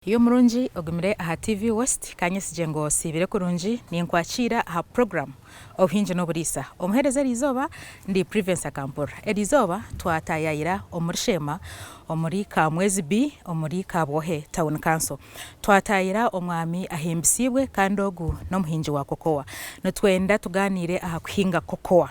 Iwe omurungi ogumire aha TV West, ka nyesigye ngu osiibire kurungi, ninkwakiira aha puroguraamu Obuhingi n'Oburiisa. Omuheereza eriizooba ndi Privence Akampurira. Eriizooba twataayaayira omuri Sheema omuri Kamwezi B omuri Kabwohe Town Council. Twataayira omwami Ahimbisiibwe kandi ogu n'omuhingi wa kokowa. Nitwenda tugaaniire aha kuhinga kokowa.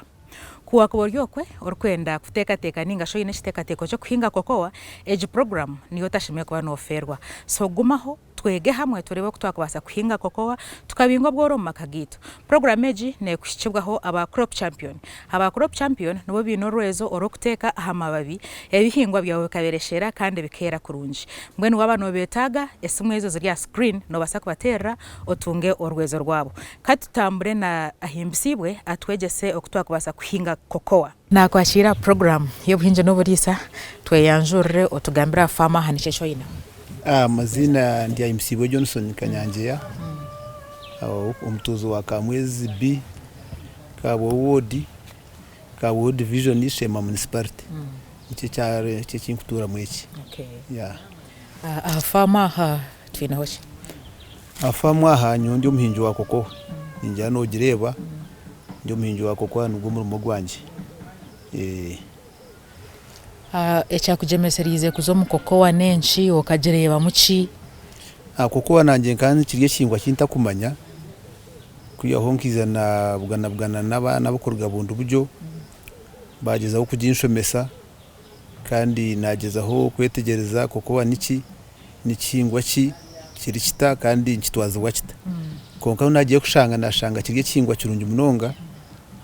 Ku waakuba ori okwe orikwenda kuteekateeka nainga shi oine ekiteekateeko ky'okuhinga kokowa, egi puroguraamu niyo otashemereire kuba noofeerwa. So gumaho twege hamwe tureebe oku twakubaasa kuhinga kokowa tukabinga obworo omu maka gaitu. Puroguraamu egi neekuhikibwaho aba Crop Champion. Aba Crop Champion nibo baine orwezo orw'okuteeka aha mababi ebihingwa byawe bikaberesheera kandi bikeera kurungi. Mbwenu waaba nobeetaaga, esimu ezo ziri aha screen noobaasa kubateerera otunge orwezo rwabo. Ka tutambure na Ahimbisibwe atwegyese oku twakubaasa kuhinga kokowa. Naakwakiira aha puroguraamu y'obuhingi n'oburiisa, tweyanjurire otugambire aha faamu aha niki eki oineho. Amaziina ndi Ahimbisibwe Johnson Kanyangyeya, omutuuzi wa Kamwezi B, Kabwohe ward, Kabwohe division, Sheema municipality. Nikyo ekyaro eki ndikutuuramu eki. Aha faamu aha twineho ki? Aha faamu aha nyowe ndi omuhingi wa kokowa, ningira nogireeba ndi omuhingi wa kokowa nigwo murimo gwangye. Ekyakugyemesereize kuza omu kokowa n'enki? Okagireebamu ki? Kokowa nangye nkaba nikiri ekihingwa eki ntakumanya kwihaho nkaija nabuganabugana n'abakuruga Bundibugyo baagyezaho kuginshomesa kandi naagyezaho kwetegyereza kokowa niki. Ni kihingwa ki, kiri kita kandi nikitwazibwa kita. Kwonka ku naagiire kushanga, naashanga kiri ekihingwa kirungi munonga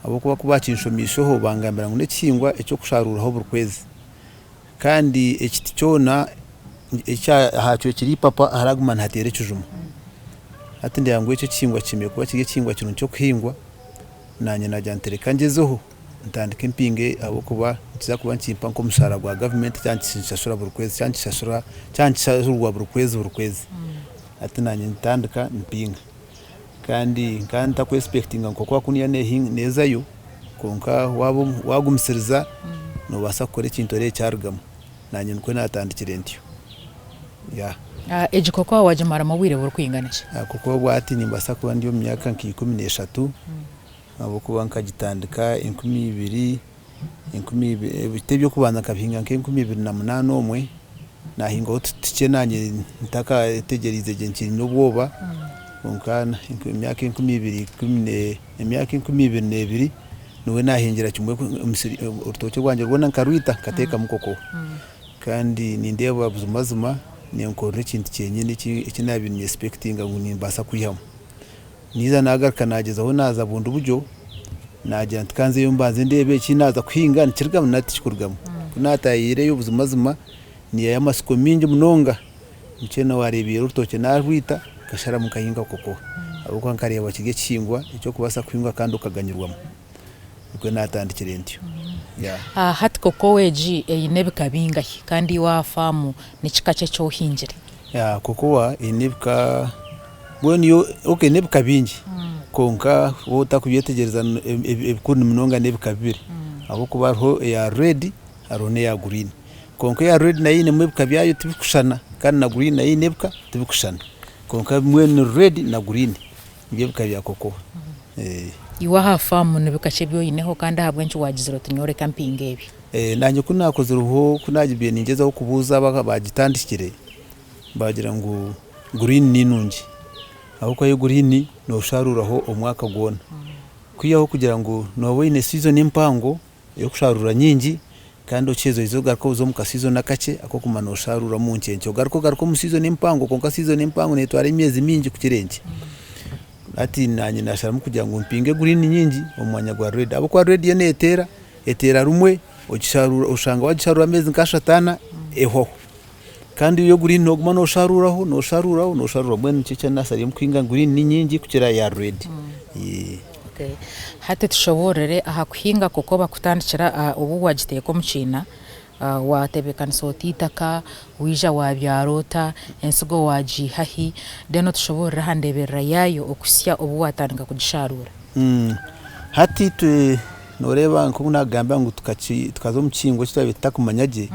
ahabw'okuba ku baakinshomiiseho bangambira ngu n'ekihingwa eky'okusharuuraho buri kwezi. Kandi ekiti kyona ahacwekire eipapa haraguma nihateera ekijuma. Hati ndeeba ngu ekyo ekihingwa kishemereire kuba kiri ekihingwa kirungi ky'okuhingwa, naanye naagira nti reka ngyezeho. Ntandike mpinge ahabw'okuba nikiza kuba nikimpa nk'omushaara gwa gavumenti kyaba nikinshashura buri kwezi kyaba nikishashura kyaba nikishashurwa buri kwezi buri kwezi. Hati naanye ntandika mpinga kandi nkaba ntakwesipekitinga ngu kokuba kunu neezayo kwonka waaba waagumisiriza noobaasa kukora ekintu oreebe kyarugamu. Naanye nikwo naatandikire ntyo. Yeah. Egi kokoa waagimaramu obwire burikwingana ki? Kokoa obwahati nimbaasa kuba ndi omu myaka nka 13. Ahabw'okuba nkagitandika 2000, ebiti eby'okubanza nkabihinga nka 2008 omwe, naahingaho tukye naanye ntakategyereize gye nkiine obwoba, kwonka emyaka emyaka 2002 nibwo naahingira kimwe omusiri orutookye rwangye rwona nkarwita nkateekamu kokowa. Kandi nindeeba buzimazima ninkorera ekintu kyenyini eki naabaire ninyesipekitinga ngu nimbaasa kwihamu. Naija nagaruka nagyezaho naaza bundi buryo, naagira nti ka nzeyo mbanze ndeebe eki naaza kuhinga nikirugamu nari tikikurugamu. Ku naataahiireyo buzimazima niihayo amatsiko maingi munonga, nikyo waareebeire orutookye naarwita nkasharamu nkahinga kokowa ahabw'okuba nkareeba kiri ekihingwa eky'okubaasa kuhingwa kandi okaganyirwamu. Nikwo naatandikire ntyo. Hati kokowa egi eine ebika bingahi kandi iwe aha faamu ni kika ki eki ohingire? Kokowa eine ebika Mbwenu yo okay n'ebika bingi kwonka waaba otakubyetegyereza ebikuru munonga n'ebika bibiri ahabw'okuba hariho eya red hariho n'eya green. Kwonka eya red nayo einemu ebika byayo tibikushushana kandi na green nayo eine ebika tibikushushana. Kwonka mbwenu ni red na green nibyo bika bya kokowa. Iwe aha faamu ni bika ki ebi oineho kandi ahabw'enki waagizire oti nyowe reka mpinge ebi? Naanye ku naakozireho ku naagibaire ningyezaho kubuuza abaagitandikire baagira ngu green ni nungi ahabw'okuba yo green noosharuuraho omwaka gwona. Kwihaho kugira ngu nooba oine season mpango ey'okusharuura nyingi kandi okiheza oize ogaruke oze omu ka season akakye ak'okumara noosharuuramu nkye nkye. Ogaruke ogaruke omu season empango kwonka season empango neetwara emyezi mingi kukira enkye. Hati naanye naasharamu kugira ngu mpinge green nyingi omu mwanya gwa red ahabw'okuba red yo neeteera, eteera rumwe ogisharuura oshanga waagisharuura ameezi nk'ashatu ana ehwaho. Kandi yo green noguma nosharuraho nosharuraho nosharuraho mbwenu nikyo eki nasharire kuhinga green ni nyingi kukira eya red. Hati tushoboorore aha kuhinga kokoba kutandikira obu wagiteeka omu kiina, watebeekanisa ota eitaka, waija wabyara ota, ensigo wagiiha hi, then otushoboorore aha ndeeberera yaayo okuhitsya obu watandika kugisharuura. Hati itwe Noreeba nk'oku naakugambira ngu tukaza omu kihingwa eki twabaire tutakumanya gye,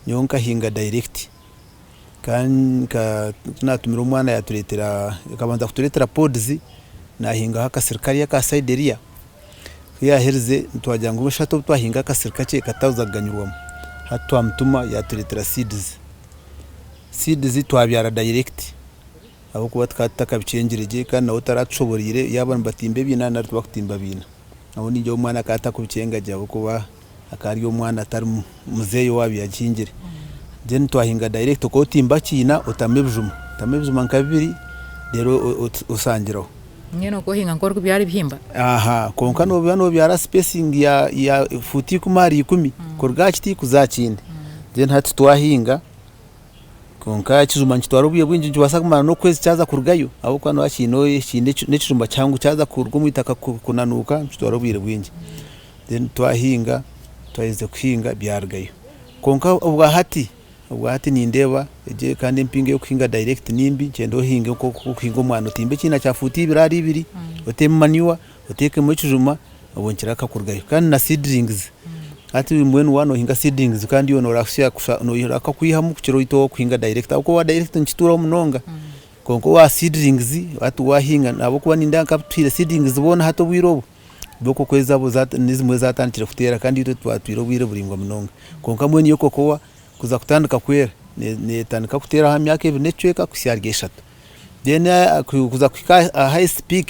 nyowe nkahinga direct. Ku naatumire omwana yaatureetera, akabanza kutureetera pods naahingaho akasiri kariya aka sayidi eriya, ku yaaherize twagira ngu hati obu twahinga akasiri kakye kataza kuganyirwamu, hati twamutuma yaatureetera seeds, seeds twabyara direct ahabw'okuba tukaba tutakabikyengire gye kandi nawe taratushoboreire yaaba nibatimba ebiina nari tibakutimba biina, aho ningira omwana akaba atakubikyenga gye ahabw'okuba akaba ari omwana atari muzeeyi owaabaire agihingire. Then twahinga direct okaba otimba ekiina otamu ebijuma, otamu ebijuma nka bibiri reero osangiraho. Mbwenu okaba ohinga nk'orikubyara ebihimba? Aha, kwonka nooba noobyara spacing ya fuuti ikumi ahari ikumi kuruga aha kiti kuza aha kindi. Then hati twahinga Kwonka ekijuma nikitwara obwire bwingi nikibaasa kumara n'okwezi kyaza kurugayo ahabw'okuba nooba kiine n'ekijuma kihango kyaza kuruga omu itaka kunanuuka nikitwara obwire bwingi. Then twahinga, twaherize kuhinga byarugayo. Kwonka obwahati, obwahati nindeeba egyo kandi empingo ey'okuhinga direct ni mbi, nikyenda ohinge nk'oku orikuhinga omwani otimbe ekiina kya fuuti ibiri ahari ibiri, otemu manure, oteekemu ekijuma obwo nikiraka kurugayo. Kandi na seedlings, hati mbwenu waaba noohinga seedlings kandi iwe noorahuka kwihamu kukira oitu ow'okuhinga direct ahabw'okuba owa direct nikituuraho munonga kwonka owa seedlings hati waahinga ahabw'okuba nindeeba nk'abatuhaire seedlings boona hati obwire obu bo koko ezaabo n'ezimwe zaatandikire kuteera kandi itwe twatwire obwire buraingwa munonga. Kwonka mbwenu yo kokowa kuza kutandika kwera neetandika kuteera aha myaka ebiri n'ekicweka kuhitsya ahari eshatu. Then kuza kuhika aha highest peak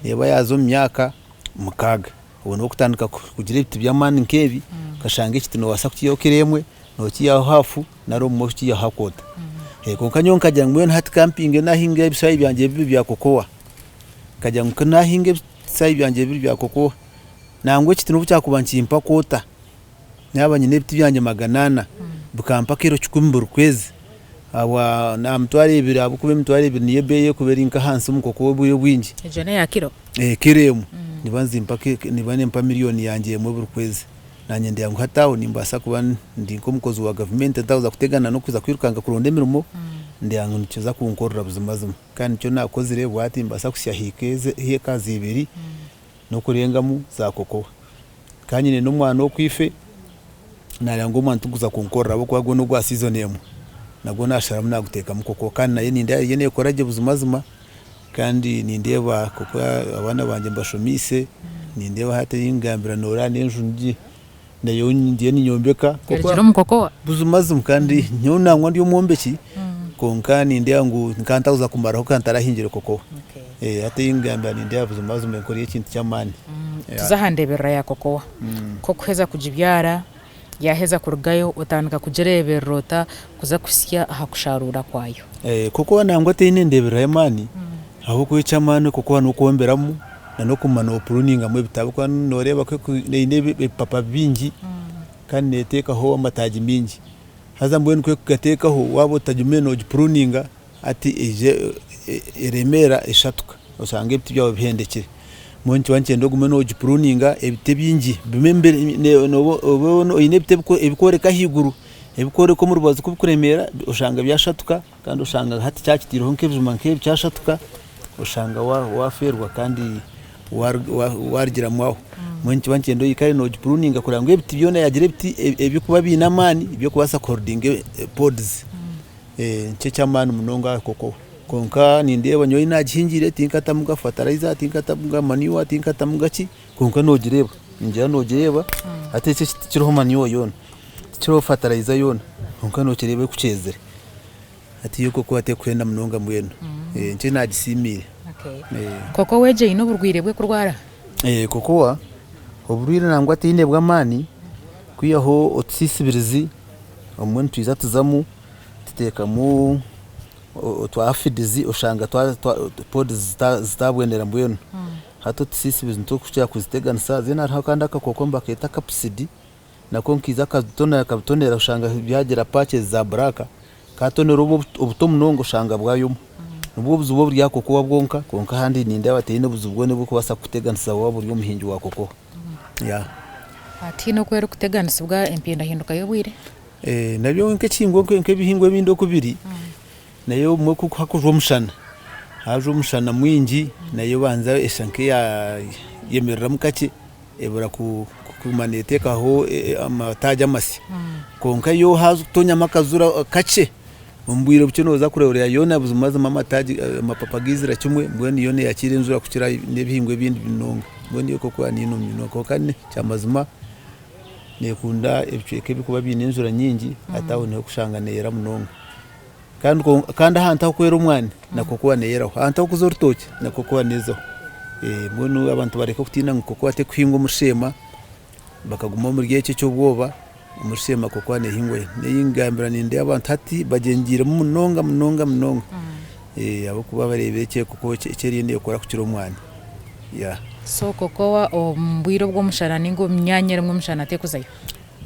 neeba yaaza omu myaka mukaaga. Obwo nibwo orikutandika kugira ebiti by'amaani nk'ebi, okashanga ekiti noobaasa kukiihaho kiro emwe, nookiihaho haafu nari obumwe okiihaho akoota. Kwonka nyowe nkagira ngu mbwenu hati ka mpinge naahinga ebishaayi byangye bibiri bya kokowa, nkagira ngu ku naahinga ebishaayi byangye bibiri bya kokowa, nangwa ekiti nobu kyakuba nikimpa koota, Naaba nyine ebiti byangye magana ana, bikampa kiro kikumi buri kwezi, ahabwa aha mitwaro ebiri ahabw'okuba emitwaro ebiri niyo ebeeyi erikuba eri nk'ahansi omu nkoko obwire obwingi. Egyo n'eya kiro? Kiro emwe. Niba nizimpa niba nimpa miriyoni yangye emwe buri kwezi. Naanye ndeeba ngu hati aho nimbaasa kuba ndi nk'omukozi wa gavumenti ntakuza kutegana n'okuza kwirukanga kuronda emirimo, ndeeba ngu nikiza kunkorera buzimazima. Kandi nikyo naakozire obwahati nimbaasa kuhitsya hiika ibiri n'okurengamu za kokowa. Kandi nyine n'omwana okwife nareeba ngu omwana tigukuza kunkorera ahabw'okuba gwo n'ogwa season emwe nagwo nasharamu naguteekamu kokowa kandi nayo nindeeba eriyo nekora gye buzimazima kandi nindeeba kokowa abaana bangye mbashomiise nindeeba hati ei nkugambira noreeba n'enju nayo ndiyo ninyombeka. Erugire omu kokowa? Buzimazima kandi nyowe nangwa ndi omwombeki kwonka nindeeba ngu nkaba ntakuza kumaraho ka ntarahingire kokowa. Hati ei nkugambira nindeeba buzimazima enkorire ekintu ky'amaani. Tuze aha ndeeberera ya kokowa. Ku orikuheza kugibyara, yaaheza kurugayo otandika kugireeberera ota kuza kuhitsya aha kusharuura kwayo? Kokowa nangwa teine ndeeberera y'amaani ahabw'okuba eky'amaani kokowa n'okwomberamu n'okuguma noopuruningamu ebiti ahabw'okuba nooreeba ku eine ebipapa bingi kandi neeteekaho amataagi maingi. Haza mbwenu ku erikugateekaho waaba otagumire noogipuruninga hati eija eremeera eshatuka oshanga ebiti byawe bihendekire. Mbwenu nikiba nikyenda ogume noogipuruninga ebiti ebingi obe oine ebiti ebikworeka ahaiguru, ebikworeka omu rubaju ku bikuremeera oshanga byashatuka kandi oshanga hati kyakitaireho nk'ebijuma nk'ebi kyashatuka oshanga waafeerwa kandi waarugiramu aho. Mbwenu nikiba nikyenda oikare noogipuruninga kureba ngu ebiti byona yaagira ebiti ebirikuba biine amaani eby'okubaasa kuhorodinga podizi. Nikyo eky'amaani munonga aha kokowa. Kwonka nindeeba nyowe ei naagihingiire tinkatamuga fataraiza, tinkatamuga manure, tinkatamuga ki, kwonka noogireeba, ningira noogireeba hati eki ekiti tikiriho manure yoona, tikiriho fataraiza yoona kwonka nookireeba oku kyezire. Hati yo kokowa terikuhenda munonga mbwenu, nikyo naagisiimiire. Kokowa egyo eine oburwaire obu erikurwara? Kokowa oburwaire nangwa teine bw'amaani kwihaho otusisibirizi obumwe nitwija tuzamu tuteekamu otwa afidizi oshanga podizi zitabwenera mbwenu. Hati otusisibirizi nitwo turikukira kuziteganisa. Then hariho akandi akakooko nibakeeta kapusidi nako nikaija kabitonera kabitonera oshanga byagira patches za buraaka. Katonera obuto munonga oshanga bwayoma. Nibwo obuzibu oburi aha kokowa bwonka kwonka ahandi nindeeba tihaine obuzibu bwona oburikubaasa kukuteganisa waaba ori omuhingi wa kokowa. Tihaine oku erikuteganisibwa empindahinduka y'obwire? Nabyo nk'ekihingwa nk'ebihingwa ebindi oku biri, nayo obumwe ku hakujwa omushana, haajwa omushana mwingi nayo ebanza eshusha nk'eyayemereramu kakye ebura kuguma neeteekaho amataagi amasya. Kwonka yo haaza kutonyamu akajura kakye. Omu bwire bukye nooza kureeba yoona buzimazima amataagi amapapa gaizira kimwe mbwenu yo neeyakiira enjura kukira n'ebihingwa ebindi munonga. Mbwenu yo kokoa niinumi munonga kwonka ekyamazima neekunda ebicweka ebirikuba biine enjura nyingi hati aho niho orikushanga neeyera munonga. Kandi kandi ahantu ahukwera omwani na kokoa neeyeraho, ahantu ahukuza orutookye na kokoa neezaho. Mbwenu abantu bareke kutiina ngu kokoa terikuhingwa omu sheema. Bakaguma omuri ekyo eky'obwoba omuri Sheema kokoa nehingwayo. Neyingambira nindeeba abantu hati bagyengiiremu munonga munonga munonga ahabw'okuba bareebire eki kokoa eki eriyo nekora kukira omwani. Yeah. So kokoa omu bwire obw'omushana ninga omu myanya erimu omushana tekuzayo?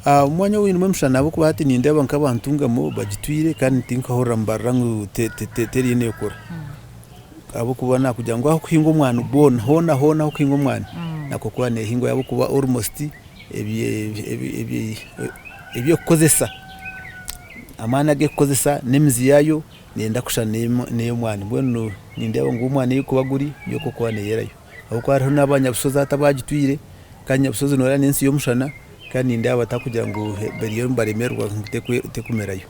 Omwanya ogwinemu omushana ahabw'okuba hati nindeeba nk'abantu bagitwire kandi tinkahurira nibarira ngu teriyo nekora. Ahabw'okuba nakugira ngu ahu kuhingwa omwani gwona hoona hoona ahu kuhingwa omwani nakwo kuba nehingwayo ahabw'okuba almost eby'okukozesa amaani ag'okukozesa n'emizi yaayo neyenda kushushana n'ey'omwani mbwenu nindeeba ngu omwani ahu gurikuba guri yo kokuba neyerayo ahabw'okuba hariho n'abanyabushozi hati abagitwire kandi nyabushozi noreeba n'ensi y'omushana kandi nindeeba batakugira ngu bariyo nibaremererwa ngu tekumerayo.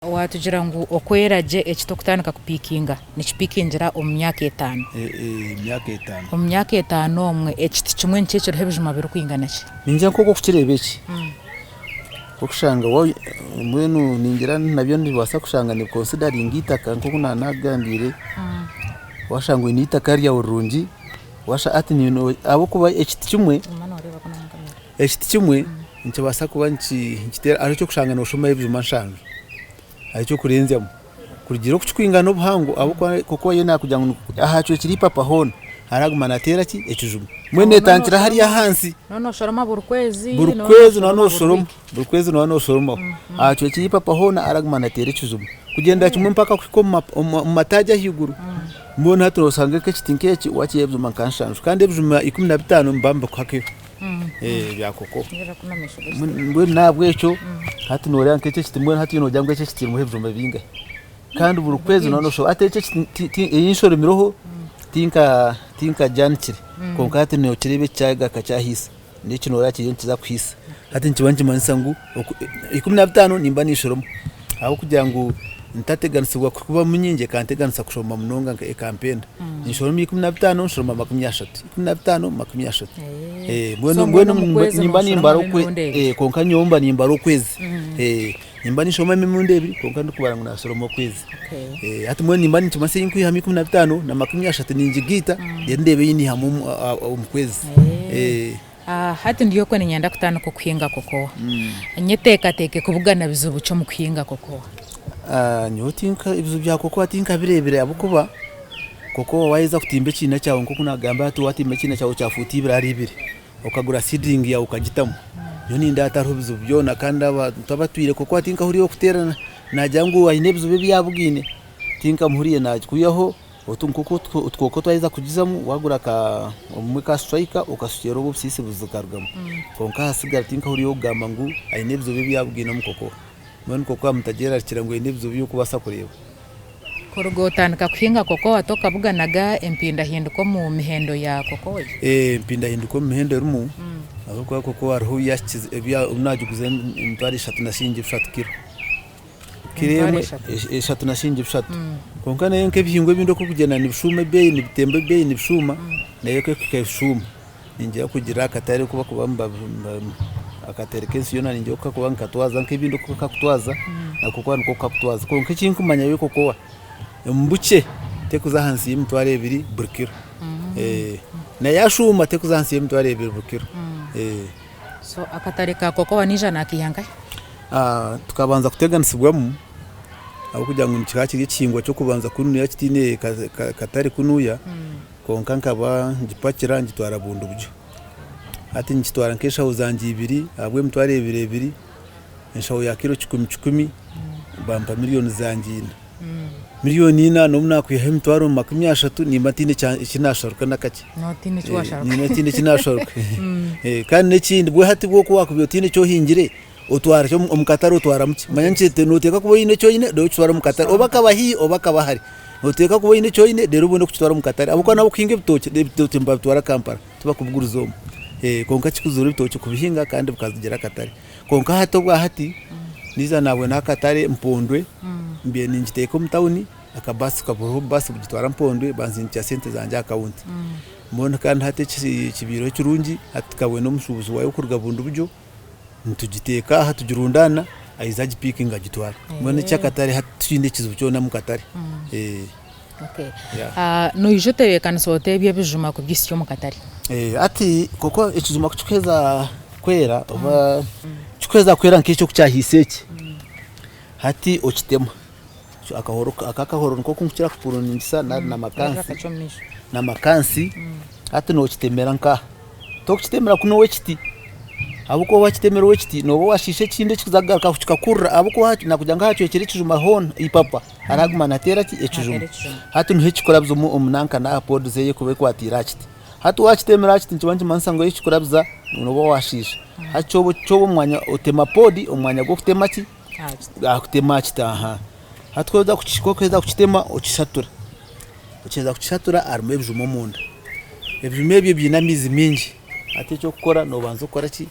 Waatugira ngu okwera gye ekiti okutandika kupiikinga nikipiikingira omu myaka etaano. Emyaka etaano. Omu myaka etaano omwe ekiti kimwe nikyo kiriho ebijuma birikwingana ki? Ningira nk'oku orikukireeba eki, orikushanga mbwenu ningira nabyo nibibaasa kushanga nibikonsidaringa eitaka nk'oku naanakugambiire, waashanga oine eitaka ryawe rirungi, hati ahabw'okuba ekiti kimwe. Ekiti kimwe nikibaasa kuba nikiteera hariho eky'okushanga nooshomaho ebijuma nshanju, hariho eky'okurenzyamu kurugiirira oku kirikwingana obuhango ahabw'okuba kokuba yo naakugira ngu aha hacwekire ipapa hoona araguma naateera ki ekijuma mbwenu neetandikira hariya ahansi. Nooba nooshoroma buri kwezi. Buri kwezi nooba nooshoroma, buri kwezi nooba nooshoromaho. Aha hacwekire ipapa hoona araguma naateera ekijuma kugyendera kimwe mpaka kuhika omu mataagi ahaiguru. Mbwenu hati noosanga nk'ekiti nk'eki waakiiha ebijuma nka nshanju kandi ebijuma 15 nibaba nibakuha kiro. Bya koko. Mbwenu nahabwekyo hati noreeba nk'eki ekiti mbwenu hati nogira ngu eki ekiti kirimu ebijuma bingahi kandi buri kwezi noba noshoba hati eki ekiti ei nshoromireho tinkagyanikire kwonka hati nokireeba eki kyagaruka kyahiisa n'eki noreeba kiriyo nikiza kuhiisa hati nikiba nikimanyisa ngu 15 nimba ninshoroma ahabw'okugira ngu ntateganisibwa kuba nyingi ekanteganisa kushoroma munonga ekampenda. Ninshoroma 15 nshoroma 30, 15 30. So Mbwenu mbwenu omu kwezi nimba noshoroma nimbara emirundi ebiri. Kwonka nyowe mba nimbara okwezi. Nimba ninshoroma emirundi ebiri kwonka ndikubara ngu nashoroma okwezi. Hati mbwenu nimba ninkimanyisa ei nkwihamu 15 na 30 ningigaita reero ndeeba ei niihamu omu kwezi. Hati ndi okwe niinyenda kutandika okuhinga kokowa. Nyeteekateeke kubugana bizibu ki omu kuhinga kokowa? Nyowe tinka ebizibu bya kokowa tinkabireebire ahabw'okuba kokowa waaheza kutimba ekiina kyawe nk'oku naagamba hati waatimba ekiina kyawe kya fuuti ibiri ahari ibiri, okagura seedling yaawe okagitamu, nyowe nindeeba hatariho bizibu byona kandi abantu abatwire kokowa tinkahuriire orikuteerana naagira ngu aine ebizibu ebi yaabugaine, tinkamuhuriire naakwihaho. Otu nk'oku otukooko twaheza kugizamu wagura ka obumwe ka striker okashukyera obwo obusiisi bukarugamu. Kwonka ahasigara tinkahuriire orikugamba ngu aine ebizibu ebi yabugaine omu kokoha. Mbwenu kokoha mutagyerarikira ngu eine ebizibu ebi orikubaasa kureeba. Kuruga otandika kuhinga kokoa tokabuganaga empindahinduka omu mihendo ya kokoa? Empindahinduka omu mihendo erimu ahabw'okuba kokoa hariho obu nagiguza emitwaro eshatu na shiringi bishatu kiro. Kiro emwe eshatu na shiringi bishatu. Kwonka nayo nk'ebihingwa ebindi oku orikugyenda nibishuuma ebeeyi nibitemba ebeeyi nibishuuma, nayo ekahika eshuuma. Ningira kugira akatare oku barikuba akatare k'ensi yoona ningira oku karikuba nikatwaza nk'ebindi oku kakutwaza nako kokuba nikwo kakutwaza. Kwonka eki ndikumanya yo kokoa omu bukye terikuza ahansi y'emitwaro ebiri buri kiro. Na yaashuuma terikuza ahansi y'emitwaro ebiri buri kiro. So akatare ka kokoa naija naakaiha nkahi? Tukabanza kuteganisibwamu ahabw'okugira ngu kikaba kiri ekihingwa ky'okubanza kunuya kitaine katare kunuya kwonka nkaba ngipakira ngitwara Bundibugyo. Hati nkitwara nk'enshaho zangye ibiri ahabw'emitwaro ebiri ebiri, enshaho ya kiro kikumi kikumi bampa miriyoni zangye ina. Miriyoni ina n'obu naakwihaho emitwaro 30 nimba ntaine eki naasharuka n'akakye. Nootiina eki waasharuka. Nimba ntaine eki naasharuka. Kandi n'ekindi bwe hati bwo ku waakuba otaine eki ohingire, otwara ki omu katare otwaramu ki? Manya nooteekwa kuba oine eki oine reero okitware omu katare oba kaba haihi oba kaba hare. Nooteekwa kuba oine eki oine reero obone kukitwara omu katare ahabw'okuba n'abarikuhinga ebitookye, ebitookye nibabitwara Kampala tibakubiguriza omu. Kwonka kikuzire ebitookye kubihinga kandi bikagira akatare. Kwonka hati obwa hati niiza naabona akatare Mpondwe mbiire ningiteeka omu tawuni akabaasi kaburiho obubaasi bugitwara Mpondwe banzindikira sente zangye aha akawunti. Mbwenu kandi hati ekibaireho ekirungi hati tukabona omushuubuzi waayo kuruga Bundibugyo nitugiteeka aha tugirundaana aija agipiikinga agitwara. Mbwenu eky'akatare hati tikiine ekizibu kyona omu katare. Noija otebeekanisa ota ebyo ebijuma kubihitsya omu katare? Hati kwonka ekijuma ku kirikuheeza kwera oba kikuheeza kwera nk'eki oku kyahiisa eki, hati okitema. Akahoro aka akahoro niko oku nkukira kupuruuningisa nari n'amakansi, hati nookitemera nkaha? Tokukitemera kunu ow'ekiti ahabw'okuba wakitemera ow'ekiti nooba waashiisha ekindi ekikuza kugaruka kikakurira ahabw'okuba nakugira ngu ahacwekire ekijuma hoona eipapa harahaguma nihateera ki ekijuma. Hati niho ekikurabiza omu nanka n'aha poodi ze ekuba ekwatiire aha kiti. Hati wakitemera aha kiti nikiba nikimanyisa ngu ekikurabiza nooba waashiisha. Hati kyoba omu mwanya otema poodi omu mwanya gw'okutema ki? Kutema aha kiti aha. Hati ku orikuheza kukitema okishatura, okiheza kukishatura harimu ebijuma omunda. Ebijuma ebyo biine amaizi maingi, hati eky'okukora noobanza okora ki,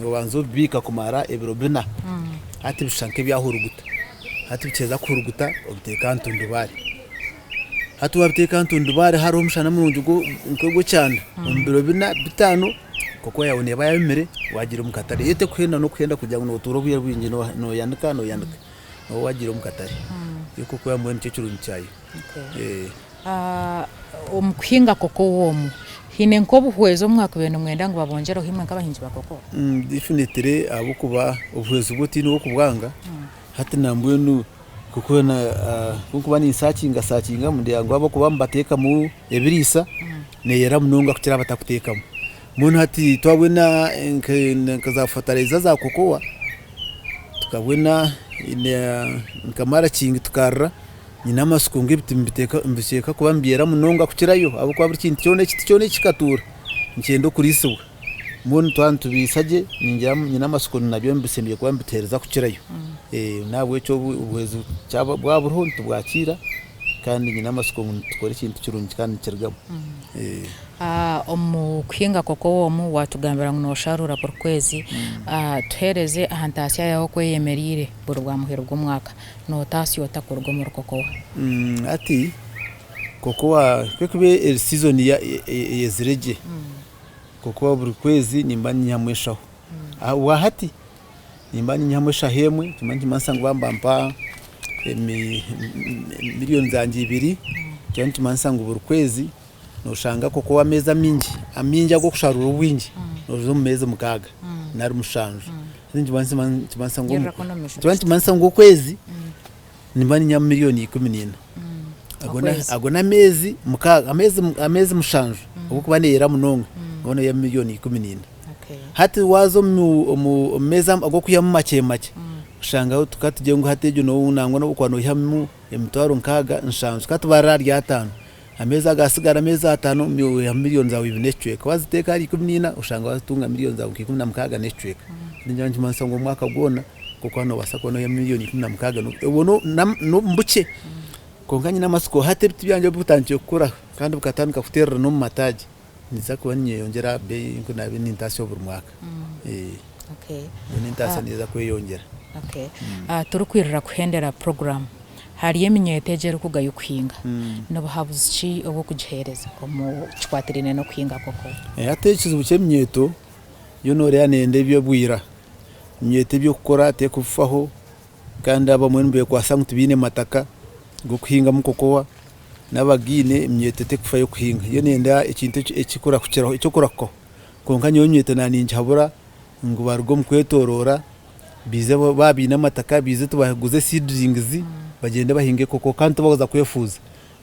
noobanza obibiika kumara ebiro bina, hati bishusha nk'ebyahuruguta, hati bikiheza kuhuruguta obiteeka aha ntundubaare, hati waabiteeka aha ntundubaare hariho omushana murungi nk'ogw'ekyanda, omu biro bina bitaano kokowa yaawe neeba yayomire waagiira omu katare, yo terikuhenda n'okuhenda kugira ngu nootuura obwire bwingi nooyanika nooyanika, nooba waagiire omu katare, yo kokowa mbwenu nikyo kirungi kyayo. Omu kuhinga kokowa omu, haine nk'obuhwezi obu mwakubaire nimwenda ngu babongyereho imwe nk'abahingi ba kokowa? Definitely ahabw'okuba obuhwezi bwo tihaine ow'okubwanga, hati nambwenu ku nkuba ninsakinga sakingamu ndeeba ngu ahabw'okuba nibateekamu ebiriisa neeyera munonga kukira abatakuteekamu. Mbwenu hati twabona nka za fataraiza za kokowa, tukabona nka marakingi tukarira. Nyine amatsiko ngu ebiti nibiteekwa kuba nibyera munonga kukirayo ahabw'okuba buri kintu kyona ekiti kyona ekikatuura nikyenda okuriisibwa. Mbwenu twaba nitubiisa gye ningira nyine amatsiko ngu nabyo bishemereire kuba nibituheereza kukirayo. N'ahabw'ekyo obuhwezi bwaba buriho nitubwakiira kandi nyine amatsiko ngu nitukora ekintu kirungi kandi nikirugamu. Omu kuhinga kokowa omu waatugambira ngu noosharuura buri kwezi, tuheereze aha ntaasya yaawe oku eyemereire buri bwa muheru gw'omwaka. Nootaasya ota kuruga omuri kokowa? Hati kokowa ku erikuba eri sizoni eyezire gye, kokowa buri kwezi nimba ninyihamu eshaho. Obwahati nimba ninyihamu eshaho emwe nikimba nikimanyisa ngu baaba nibampa miriyoni zangye ibiri, nikimba nikimanyisa ngu buri kwezi noshanga kokowa ameezi amaingi, amaingi ag'okusharuura obwingi noza omu meezi 6 nari 7. Nikiba nikimanyisa ngu okwezi nimba ninyihamu miriyoni 14. Ago n'ameezi 6, ameezi 7 ahabw'okuba neeyera munonga nooba noihamu miriyoni 14. Hati waaza omu meezi ag'okwihamu makye makye, oshanga ka tugire ngu hati egyo nangwa n'obu orikuba noihamu emitwaro nkaaga, 7, ka tubarire ahari ataano. Ameezi agaatsigara ameezi ataano oihamu miriyoni zaawe ibiri n'ekicweka. Waaziteeka ahari 14 oshanga waatunga miriyoni zaawe nka 16 n'ekicweka. Nikiba nikimanyisa ngu omwaka gwona nk'oku noobaasa kuba noihamu miriyoni 16 obwo n'omu bukye. Kwonka nyine amatsiko hati ebiti byangye obu bitandikire kukura kandi bikatandika kuteerera n'omu mataagi, niinyija kuba niinyeyongyera aha beeyi nk'oku naabaire nintaasya buri mwaka. Mbwenu entaasya neeza kweyongyera. Turikwirira kuhendera puroguraamu, Hariyo eminyeeto egi erikugaya okuhinga. Ni buhabuzi ki obu orikugiheereza omu kikwatiraine n'okuhinga koko? Hati ekizibu ky'eminyeeto, yo nooreeba neeyenda eby'obwira. Eminyeeto eby'okukora terikubifaho kandi abamwe nibeekwasa ngu tibaine mataka g'okuhingamu kokowa, n'abagaine eminyeeto terikufayo kuhinga. Yo neeyenda ekintu ekikurahukireho eky'okurahukaho. Kwonka nyowe eminyeeto naaningihabura ngu baruge omu kwetooroora. Baije baaba baine amataka baije tubaguze seedlings bagyende bahinge kokowa kandi tibakuza kwefuuza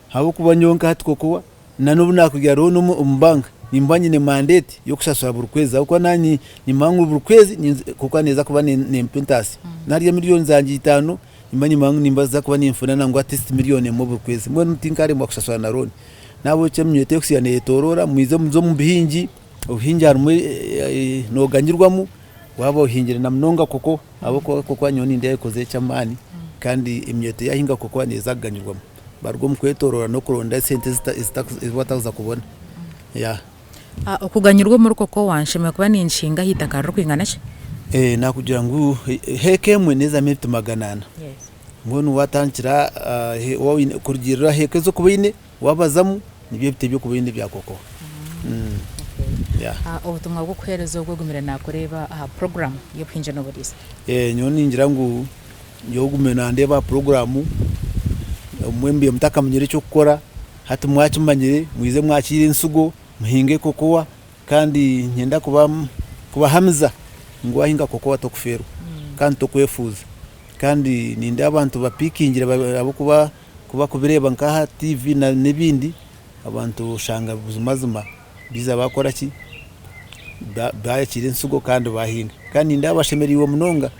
ahabw'okuba nyowe nka hati kokowa na n'obu naakugira looni omu banka nimba nyine mandate y'okushashura buri kwezi ahabw'okuba naanye nimanya ngu buri kwezi kokowa neeza kuba neempa entaasya naarya miriyoni zangye itaano. Nimba nimbaasa kuba ninfuna nangwa at least miriyoni emwe buri kwezi. Mbwenu tinkaremwa kushashura na looni. Nahabwekyo eminyeeto erikusiiba neyetoroora mwije muze omu buhingi, obuhingi harimu noganyirwamu waaba ohingire na munonga koko ahabw'okuba koko nyowe nindeeba ekozire eky'amaani kandi eminyeeto yaahinga koko neeza kuganyirwamu baruge omu kwetoroora n'okuronda esente ezi batakuza kubona. Okuganyirwa omuri koko wanshemererwa kuba ninkihinga aha itaka ririkwingana ki? Nakugira ngu heeka emwe neezamu ebiti 400. Mbwenu waatandikira kurugiirira aha heeka ezi orikuba oine, waabazamu nibyo ebiti ebi orikuba oine ebya koko. Obutumwa bw'okuheereza ogwo ogumire naakureeba aha puroguraamu y'obuhingi n'oburiisa. Nyowe ningira ngu nyowe ogumire nandeeba aha puroguraamu, obumwe mubaire mutakamanyire eky'okukora, Hati mwakimanyire, mwije mwakiire ensigo, muhinge kokowa, kandi niinyenda kubahamiza ngu wahinga kokowa tokufeerwa kandi tokwefuuza. Kandi nindeeba abantu bapikingire ahabw'okuba ku barikubireeba nk'aha tiivi n'ebindi, abantu oshanga buzimazima baija baakora ki, baayakiira ensigo kandi baahinga. Kandi nindeeba bashemereirwe munonga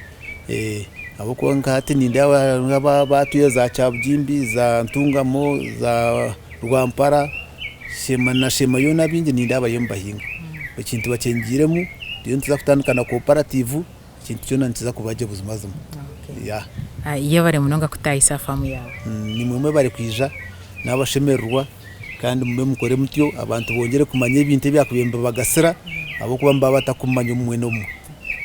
ahabw'okuba nka hati nindeeba hariho abatwire za Kyabugimbi, za Ntungamo, za Rwampara, Sheema na Sheema yoona abaingi nindeeba bariyo nibahinga. Ekintu bakyengiiremu turiyo nituza kutandika na cooperative ekintu kyona nikiza kuba gye buzimazima. Yebare munonga kutahisa faamu yaawe. Nimwe mwebare kwija nabashemererwa kandi mube mukore mutyo abantu bongyere kumanya ebintu ebyakubaire nibibagasira ahabw'okuba nibaba batakumanya obumwe n'obumwe.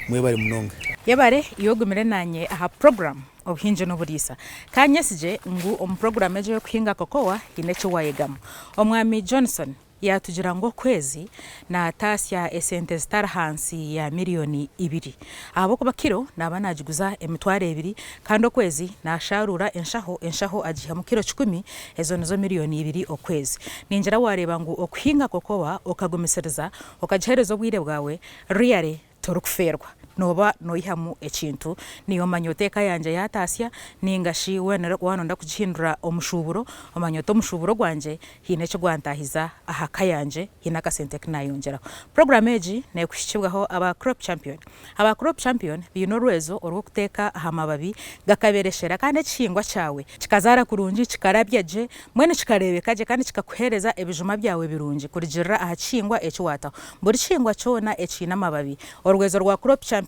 Mwebare munonga. Yebare iwe ogumire nanye aha puroguramu Obuhingi n'Oburiisa. Ka nyesigye ngu omu puroguramu egi ey'okuhinga kokowa haine eki wayegamu. Omwami Johnson Yaatugira ngu okwezi naataasya esente zitari hansi ya miriyoni ibiri ahabw'okuba kiro naaba naagiguza 2000 kandi okwezi naashaaruura enshaho enshaho agiihamu kiro kikumi, ezo nizo miriyoni ibiri okwezi. Ningira waareeba ngu okuhinga kokowa okagumisiriza okagiheereza obwire bwawe really Torikufeerwa. Nooba noihamu ekintu. Niiwe omanya oti eka yangye yaataasya, nainga shi weena waaba nooyenda kugihindura omushuuburo, omanya oti omushuuburo gwangye haine eki gwantaahiza aha ka yangye, haine akasente aku naayongyeraho. Puroguraamu egi neekuhikibwaho aba Crop Champion. Aba Crop Champion baine orwezo orw'okuteeka aha mababi gakabereshera kandi ekihingwa kyawe kikazaara kurungi, kikarabya gye, mbwenu kikareebeka gye kandi kikakuheereza ebijuma byawe birungi kurugiirira aha kihingwa eki waataho. Buri kihingwa kyona ekiine amababi, orwezo rwa Crop Champion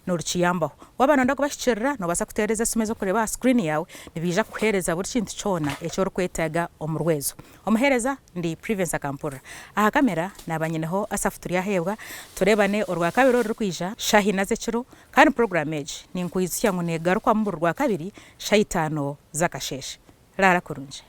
nirukiyambaho. Waaba nooyenda kubahikirira, noobaasa kuteereza esimu ezi orikureeba aha screen yaawe, nibaija kukuheereza buri kintu kyona eki orikwetaaga omu rwezo. Omuheereza ndi Privence Akampurira. Aha kamera naaba nyineho Asaph Turyaheebwa. Tureebane Orwakabiri orurikwija shaaha ina z'ekiro kandi puroguraamu egi ninkwijutsya ngu neegarukwamu buri Rwakabiri shaaha itaano z'akasheeshe. Raara kurungi.